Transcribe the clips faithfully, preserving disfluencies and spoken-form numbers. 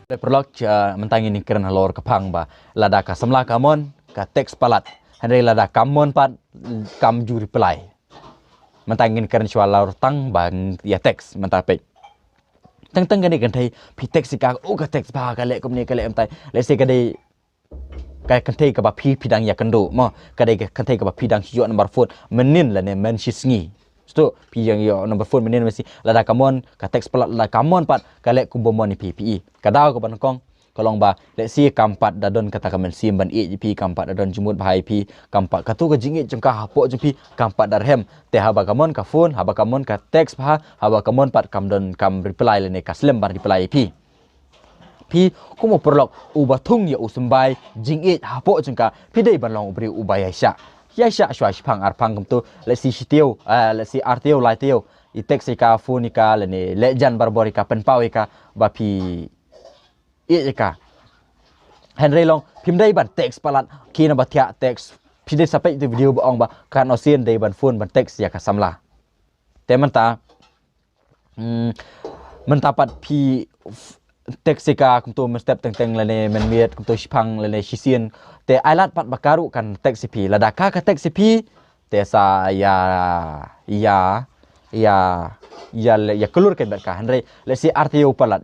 Paralok, mynta ngin kren halor ka phang ba lada ka samla ka mon, ka text palat. Hynrei lada kam mon pat, kam ju reply. Mynta ngin kren shuwa halor tang ba ïa text mynta peit. Teng teng kane ka kynthei phi text ïa ka, oh ka text bha, ka leh kumne ka leh mynta. Let's say ka dei ka kynthei kaba phi phi dang ïakynduh mo, ka dei ka kynthei kaba phi dang shu ïoh number phone mynnin lane mynshisngi. Sto phi dang ïoh number phone mynnin mynshisngi, lada ka mon ka text palat, lada ka mon pat ka leh kumba mon ïa phi. Phi i ka daw kaba nyngkong ka long ba let's say kam pat da don kata ka mynsiem ban ïeit ïa phi, kam pat da don jingmut bha ïa phi, kam pat katu ka jingïeit jong ka hapoh jong phi kam pat da rhem. Te haba ka mon ka phone, haba ka mon ka text bha, haba ka mon pat kam don, kam reply lane ka slem ban reply ïa phi. Phi kum u paralok uba thung ïa u symbai jingïeit hapoh jong ka, phi dei ban long u briew uba ïaishah. Ïaishah shuwa shiphang arphang kumtu, let's say shi taïew, let's say ar taïew, lai taïew, i text ïa ka, phone ïa ka lane leh jan barabor ïa ka, pynpaw ïa ka ba phi ïeit ïa ka. Hynrei long phim dei ban text palat, ki naba thiah text. Phi dei sa peit ïa ka video ba ong ba ka noh sien dei ban phone ban text ïa ka samla. Te mynta mynta pat phi text ïa ka kumtu mynstep teng teng lane mynmiet kumtu shiphang lane shisien. Te ai lad pat ba ka ruh kan text ïa phi. Lada ka ka text ïa phi, te sa ïa ïa ïa ïa ïa klur ka bad ka. Hynrei let's say ar taïew palat,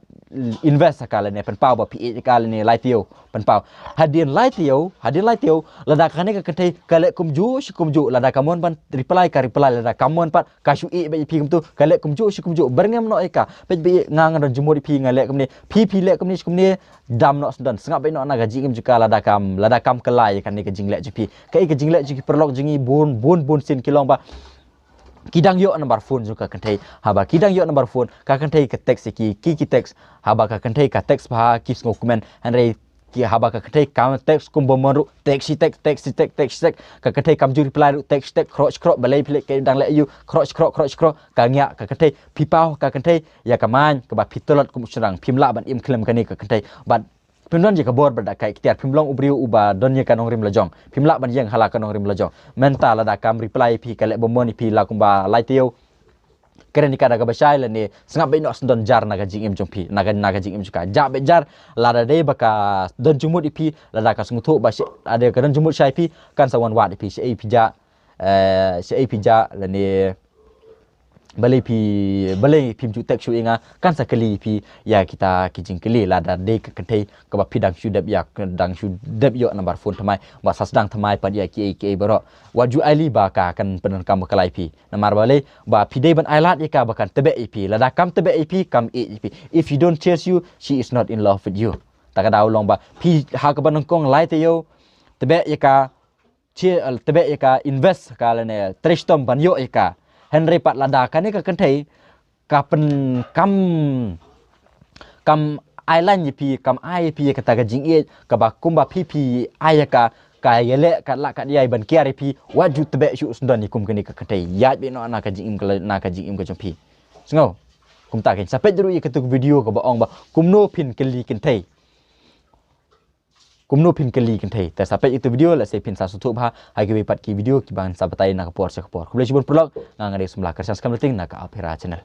invest ha ka lane pynpaw ba phi ïeit ïa ka lane lai taïew pynpaw. Hadien lai taïew, hadien lai taïew, lada kane ka kynthei ka leh kumjuh shi kumjuh, lada ka mon ban reply ka reply, lada ka mon pat ka shu ïeit bad ïa phi kumtu, ka leh kumjuh shi kumjuh, byrngem noh ïa ka. Peit ba nga nga don jingmut ïa phi, nga leh kumne, phi phi leh kumne shi kumne, dam noh sngewdon, sngap beit noh na ka jingim jong ka. Lada kam, lada kam kylla ïa kane ka jingleh jong phi. Kaei ka jingleh jong ki paralok jong ngi, bun bun bun sien ki long ba ki dang ïoh number phone jong ka kynthei. Haba ki dang ïoh number phone, ka kynthei ka text ïa ki, ki ki text. Haba ka kynthei ka text bha, ki sngew kmen. Hynrei ki, haba ka kynthei kam text kumba mon ruh, text shi text, text shi text, text shi text. Ka kynthei kam ju reply ruh, text shi text, khroh khroh, balei phi leh, kaei dang leh ïa u, khroh khroh khroh khroh. Ka ngiah ka kynthei, phi paw ka kynthei ïa ka main kaba phi tlot kum u shynrang. Phim lah ban im khlem kane ka kynthei. Bad phim don ïa ka bor bad da ka iktiar, phim long u briew uba don ïa ka nongrim lajong, phim lah ban ïeng ha la ka nongrim lajong. Mynta lada kam reply ïa phi, ka leh ba mon ïa phi la kumba lai taïew, kren ïa ka da kaba shai lane sngap beit noh sngewdon, jar na ka jingim jong phi, na ka, na ka jingim jong ka. Jah beit jar. Lada dei ba ka don jingmut ïa phi, lada ka sngewthuh ba shi, lada ka don jingmut shai ïa phi, kan sa wan wad ïa phi, shaei phi jah, shaei phi jah lane balei phi, balei phim ju text shuh ïa nga, kan sa kylli phi ïa kita ki jingkylli. Lada dei ka kynthei kaba phi dang shu dep ïa, dang shu dep ïoh number phone thymmai, ba sa sdang thymmai pat ïa kiei kiei baroh, wat ju ai lad ba ka kan pyndonkam ba kylla ïa phi. Namar balei? Ba phi dei ban ai lad ïa ka ba kan tbeh ïa phi. Lada kam tbeh ïa phi, kam ïeit ïa phi. If you don't chase you, she is not in love with you. Ta ka daw long ba phi ha kaba nyngkong lai taïew tbeh ïa ka, tbeh ïa ka, invest ka lane trei shitom ban ïoh ïa ka. Hynrei pat lada kane ka kynthei ka pyn, kam, kam ai lad ïa phi, kam ai ïa phi ïa kata ka jingïeit kaba kumba phi phi ai ïa ka, ka ïaleh katba lah katba ïai ban kiar ïa phi, wat ju tbeh shuh sngewdon ïa kum kane ka kynthei. Ïaid beit noh na ka jingim ka, na ka jingim ka jong phi. Sngew. Kumta kein sa peit ruh ïa katu ka video kaba ong ba kumno phin kylli kynthei. Kumno phin kylli kynthei. Te sa peit ïa katu ka video, lehse phin sa sngewthuh bha ha kiwei pat ki video kiban sa batai na ka por sha ka por. Khublei shibun paralok, nga nga dei Samla Kyrshan Skhem na ka Aphira Channel.